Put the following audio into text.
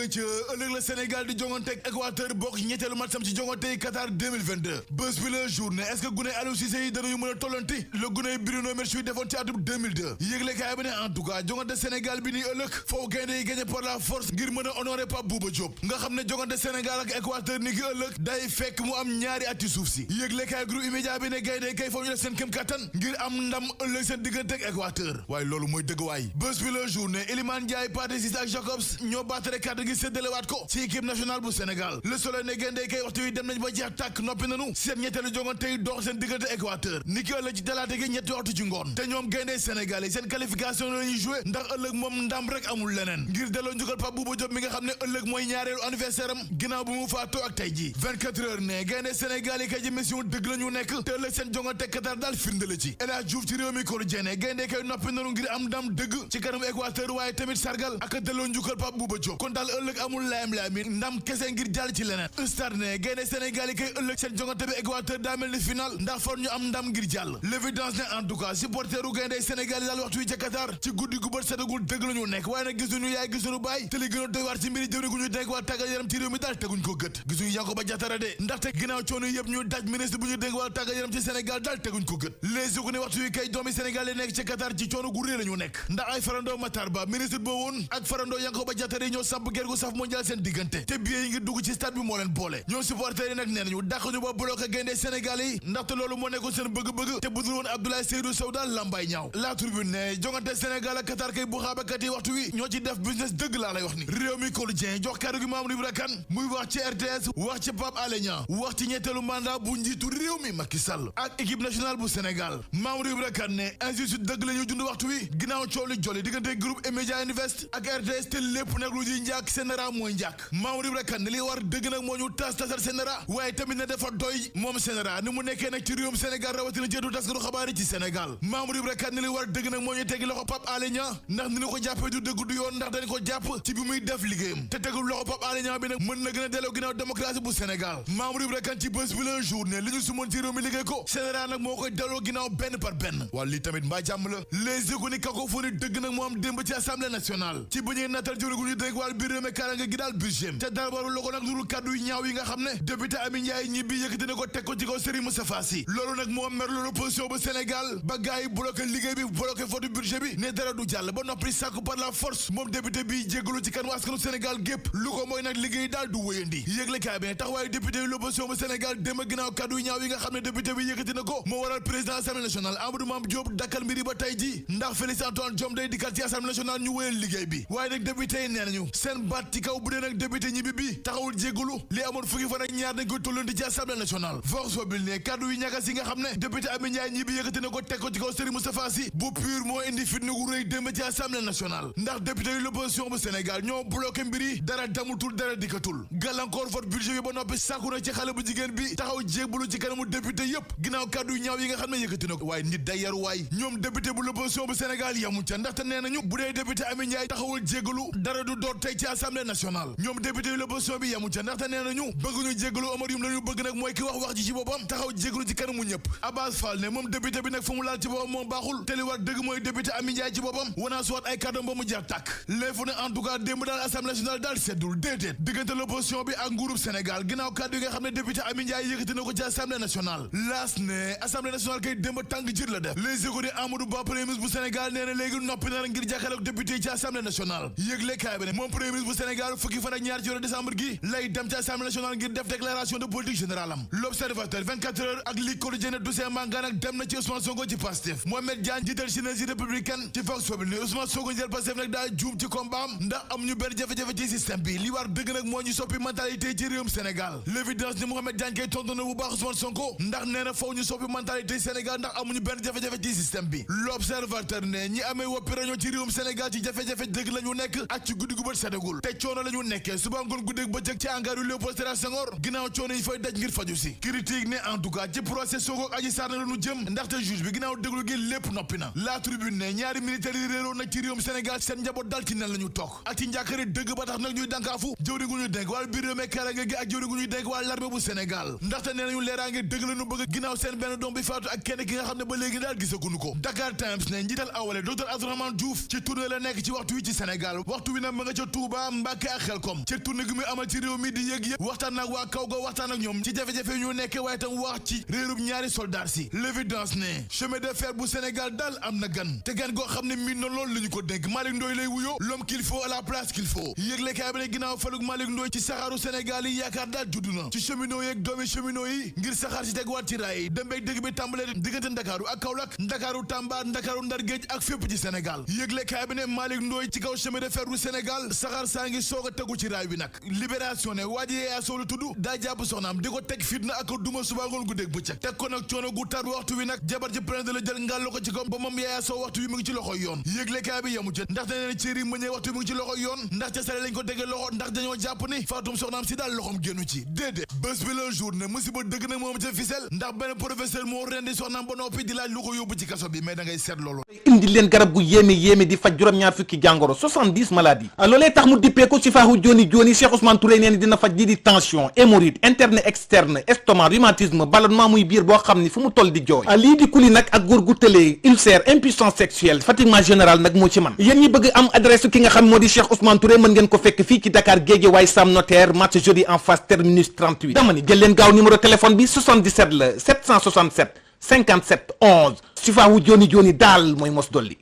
nga ca ëllëg la Sénégal di jongante ak Équateur bokk ñetteelu matcham ci jongante Qatar 2022 bés bi la journée est-ce que gune Aliou Cissé yi danañu mën a tollanti le gune Bruno Metsu yi defoon ci atum 2002 yëgle kaay bi ne en tout cas jongante Sénégal bi ni ëllëg foofu gaynde yi gagné par la force ngir mën a honorer Pape Bouba Diop nga xam ne jongante Sénégal ak Équateur ni ki ëllëg day fekk mu am ñaari at ci suuf si yëgle kaay groupe immédiat bi ne gaynde yi kay foofu ñu def seen këm kattan ngir am ndam ëllëg seen diggante ak Équateur waaye loolu mooy dëgg waay bés bi la journée Iliman Ndiaye Pathé Ciss ak Jacobs ñoo baatare kàddu gi séddalewaat ko ci équipe nationale bu Sénégal Le Soleil ne gaynde yi kay waxtu wi dem nañ ba jeex tàkk noppi nanu seen ñetteelu jongante yi dox seen diggante Équateur ni ki ëllëg ci talaata gi ñetti waxtu ci ngoon te ñoom gaynde Sénégal yi seen qualification la ñuy joué ndax ëllëg moom ndam rek amul leneen ngir delloo njukkal Pape Bouba Diop mi nga xam ne ëllëg mooy ñaareelu anniversaire am ginnaaw bu mu faatoo ak tey ji 24 heures ne gaynde Sénégal yi kay ji mission dëgg la ñu nekk te ëllëg seen jongante Qatar daal firnde la ci El Hadji Diouf ci réew mi Quotidien gaynde kay noppi nanu ngir am ndam dëgg ci kanamu Équateur waaye tamit sargal ak delloo njukkal Pape Bouba Diop kon daal ëllëg amul layam-layam ndam kese ngir jàll ci leneen Stade ne gaynde Sénégal yi kay ëllëg seen jongante bi Équateur daa mel ni final ndax for ñu am ndam ngir jàll l'évidence ne en tout cas supporteru gaynde Sénégal yi daal waxtu wi ca Qatar ci guddi gu bët setagul dëgg la ñu nekk waaye nag gisuñu yaay gisuñu baay te li gën a doy waar ci mbiri jëwri gu ñu denk waa tàggat yaram ci réew mi daal teguñ ko gët gisuñu Yankhoba Diattara de ndaxte ginnaaw coono yëpp ñu daj ministre bu ñu denk waa tàggat yaram ci Sénégal daal teguñ ko gët les ugu ne waxtu wi kay doomi Sénégal yi nekk ci Qatar ci coono gu rëy la ñu nekk ndax ay farandoo Matar Ba ministre boo woon ak farandoo Yankhoba Diattara yi ñoo samp ger gu saf mondial seen diggante te billet yi ngir dugg ci stade bi moo leen boole ñoom supporters yi nag nee nañu dàq ñu ba bloqué gaynde Sénégal yi ndaxte loolu moo nekkoon seen bëgg-bëgg te budul woon Abdoulaye Seydou Sow daal lambay ñaaw La Tribune ne jongante Sénégal ak Qatar kay bu xaabakat yi waxtu wi ñoo ci def business dëgg laa lay wax ni réew mi Quotidien jox kàddu gi Mamadou Ibra Kane muy wax ci RTS wax ci Pape Alé Niang wax ci ñetteelu mandat bu njiitu réew mi Macky Sall ak équipe nationale bu Sénégal Mamadou Ibra Kane ne injustice dëgg la ñu dund waxtu wi ginnaaw coow li jolli diggante groupe E-Media Invest ak RTS te lépp nag lu di njàkk Sénéra mooy njàkk Mamadou Ibra Kane ne li war dëgg nag moo ñu tasar Sénéra waaye tamit ne dafa doy moom Sénéra ni mu nekkee nag ci réewum Sénégal rawatina jëtu taskatu xabaar yi ci Sénégal Mamadou Ibra Kane ne li war dëgg nag moo ñu teggi loxo Pape Alé Niang ndax ni ñu ko jàppee du dëgg du yoon ndax dañ ko jàpp ci bi muy def liggéeyam te tegul loxo Pape Alé Niang bi nag mën na gën a delloo ginnaaw démocratie bu Sénégal Mamadou Ibra Kane ci bés bi la journée li ñu sumoon ci réew mi liggéey ko Sénéra nag moo koy delloo ginnaaw benn par benn waa lii tamit mbaa jàmm la les éco ni cacophonie dëgg nag moo am démb ci assemblée nationale ci bu ñuy nattal jërigu ñu dégg wàll biir réew mi kaara nga gi daal budget te dara waru la ko nag dul kàddu yu ñaaw yi nga xam ne député Amy Ndiaye ñibbi yëkkati na ko teg ko ci kaw Serigne Moustapha Sy loolu nag moo mer loolu opposition bu Sénégal ba gars yi bloqué liggéey bi bloqué vote budget bi ne dara du jàll ba noppi sàkku par la force moom député bi jéggalu ci kanamu askanu Sénégal gépp lu ko mooy nag liggéey daal du wéyandi yëgle kaay bi ne taxawaayu député yi l'opposition bu Sénégal démb ginnaaw kàddu yu ñaaw yi nga xam ne député bi yëkkati na ko moo waral président assemblée nationale Amadou Mame Diop dakkal mbiri ba tey ji ndax Félix Antoine Diome day dikkat ci assemblée nationale ñu wéyal liggéey bi waaye nag député yi nee nañu seen baat ci kaw bu dee nag député ñibbi bi taxawul jéggalu li amoon fukki fan ak ñaar dañ koy tollanti ci assemblée nationale vox populi ne kàddu yu ñagas yi nga xam ne député Amy Ndiaye ñibbi yëkkati na ko teg ko ci kaw Serigne Moustapha Sy bu pur moo indi fitna gu rëy démb ci assemblée nationale ndax député yi l'opposition bu Sénégal ñoo bloqué mbiri dara damutul dara dikkatul gàllankoor vote budget bi ba noppi sàkku na ci xale bu jigéen bi taxaw jégbalu ci kanamu député yépp ginnaaw kàddu yu ñaaw yi nga xam ne yëkkati na ko waaye nit day yaru waay ñoom député bu l'opposition bu Sénégal yamu ca ndaxte nee nañu bu dee député Amy Ndiaye taxawul jéggalu dara du door tey ci assemblée nationale ñoom député yi l'opposition bi yamu ca ndaxte nee nañu bëgguñu jéggalu Omar Youm la ñu bëgg nag mooy ki wax ji ci boppam taxaw jéggalu ci kanamu ñëpp Abbas Fall ne moom député bi nag fu mu laal ci boppam moom baaxul te li war dëgg mooy député Amy Ndiaye ci boppam wanaa suwaat ay kàddoom ba mu jeex tàkk léefu ne en tout cas démb daal assemblée nationale daal seddul déedéet diggante l'opposition bi ak nguurub Sénégal ginnaaw kàddu yi nga xam ne député Amy Ndiaye yëkkati na ko ci assemblée nationale laas ne assemblée nationale kay démb tàng jër la def les échos de Amadou Ba premier ministre bu Sénégal nee na léegi noppi na ngir jàkkaarloo ak député yi ci assemblée nationale yëgle kaay bi ne moom premier ministre bu Sénégal fukki fan ak ñaar ci weeru décembre gi lay dem ci assemblée nationale ngir def déclaration de politique générale am l'observateur 24 heures ak li quotidien Toussaint Manga nag dem na ci Ousmane Sonko ci Pastef Mohamed Diagne jiital synergie républicaine ci Vox Populi ne Ousmane Sonko njël Pastef nag daa juum ci combat am ndax am ñu benn jafe-jafe ci système bi li war dëgg nag moo ñu soppi mentalité ci réewum Sénégal l'évidence ni Mohamed Diagne kay tontu na bu baax Ousmane Sonko ndax nee na faw ñu soppi mentalité Sénégal ndax amuñu benn jafe-jafe ci système bi l'observateur ne ñi amee woppi rañoo ci réewum Sénégal ci jafe-jafe dëgg la ñu nekk ak ci guddi gu bët setagul te coono la ñu nekkee suba ngoon guddeeg bëccëg ci hangar yu Léopold Sédar Senghor ginnaaw coono yi fay daj ngir faju si critique ne en tout cas ci procès Sonko ak Adji Sarr na lañu jëm ndaxte juge bi ginnaaw déglu gi lépp noppi na la tribune ne ñaari militaires yi réeroon nag ci réewum Sénégal seen njaboot dal ci nen la ñu toog ak ci njàkkare dëgg ba tax nag ñuy dànkaafu jëwri gu ñuy dénk wàll biir réew mi kaaraange gi ak jëwri gu ñuy dénk wàll l'armée bu Sénégal ndaxte nee nañu leeraange dëgg la ñu bëgg ginnaaw seen benn doom bi faatu ak kenn ki nga xam ne ba léegi daal gisaguñu ko Dakar Times ne njiital awale docteur Abdourahmane Diouf ci tournée la nekk ci waxtu wi ci Sénégal waxtu wi nag ma nga ca Touba Mbàkke ak Xelkom ci tournée gi muy amal ci réew mi di yëg waxtaan ak waa kaw ga waxtaan ak ñoom ci jafe-jafe ñu nekke waaye tam wax ci réerub ñaari soldat si l'évidence ne chemin de fer bu Sénégal daal am na gan te gan goo xam ne miin na loolu la ñu ko dénk Malick Ndoye lay wuyoo l'homme qu'il faut à la place qu'il faut yëgle kaay bi ne ginnaaw falug Malick Ndoye ci saxaaru Sénégal yi yaakaar daal juddu na ci cheminot yeeg doomi cheminot yi ngir saxaar si tegwaat ci raay dembeeg dëgg bi tàmbalee diggante Ndakaaru ak Kaolack Ndakaaru Tamba Ndakaaru Ndar Géej ak fépp ci Sénégal yëgle kaay bi ne Malick Ndoye ci kaw chemin de fer bu Sénégal saxaar saa ngi soog a tegu ci raay bi nag libération ne waa ji Yaya Sow la tudd daa jàpp soxnaam di ko teg fitna ak duma suba ngoon gu dégg bëccëg teg ko nag coono gu tar waxtu wi nag jabar ji plainte la jël ngàllu ko ci ko ba moom Yaya Sow waxtu wi mu ngi ci loxoy yoon yëgle kaay bi yamu ca ndax nee na céri mëñee waxtu wi mu ngi ci loxoy yoon ndax ca sale lañ ko déggee loxo ndax dañoo jàpp ni faatum soxnaam si daal loxom génnu ci déedéet bés bi la journée musiba dëgg nag moom ca ficelle ndax benn professeur moo rendi soxnaam ba noppi di laaj lu ko yóbbu ci kaso bi mais da ngay seet loolu indi leen garab gu yéeme di faj juróom-ñaar fukki jàngoro 70 maladies loolee tax mu dippee ko ci faaxu joni Cheikh Ousmane Touré nee dina faj lii di tension hémorroïde interne externe estomac rhumatisme ballonnement muy biir boo xam ni fu mu toll di jooy lii di kuli nag ak góor gu tëlee ulcère impuissance sexuelle fatiguement général nag moo ci man yéen ñi bëgg am adresse ki nga xam moo di Cheikh Ousmane Touré mën ngeen ko fekk fii ci Dakar Guédiawaye Sam Notaire marché jeudi en face terminus 38 dama ni jël leen gaaw numéro téléphone bi 77 la 767 57 11 si faaxu joni daal mooy mos dolli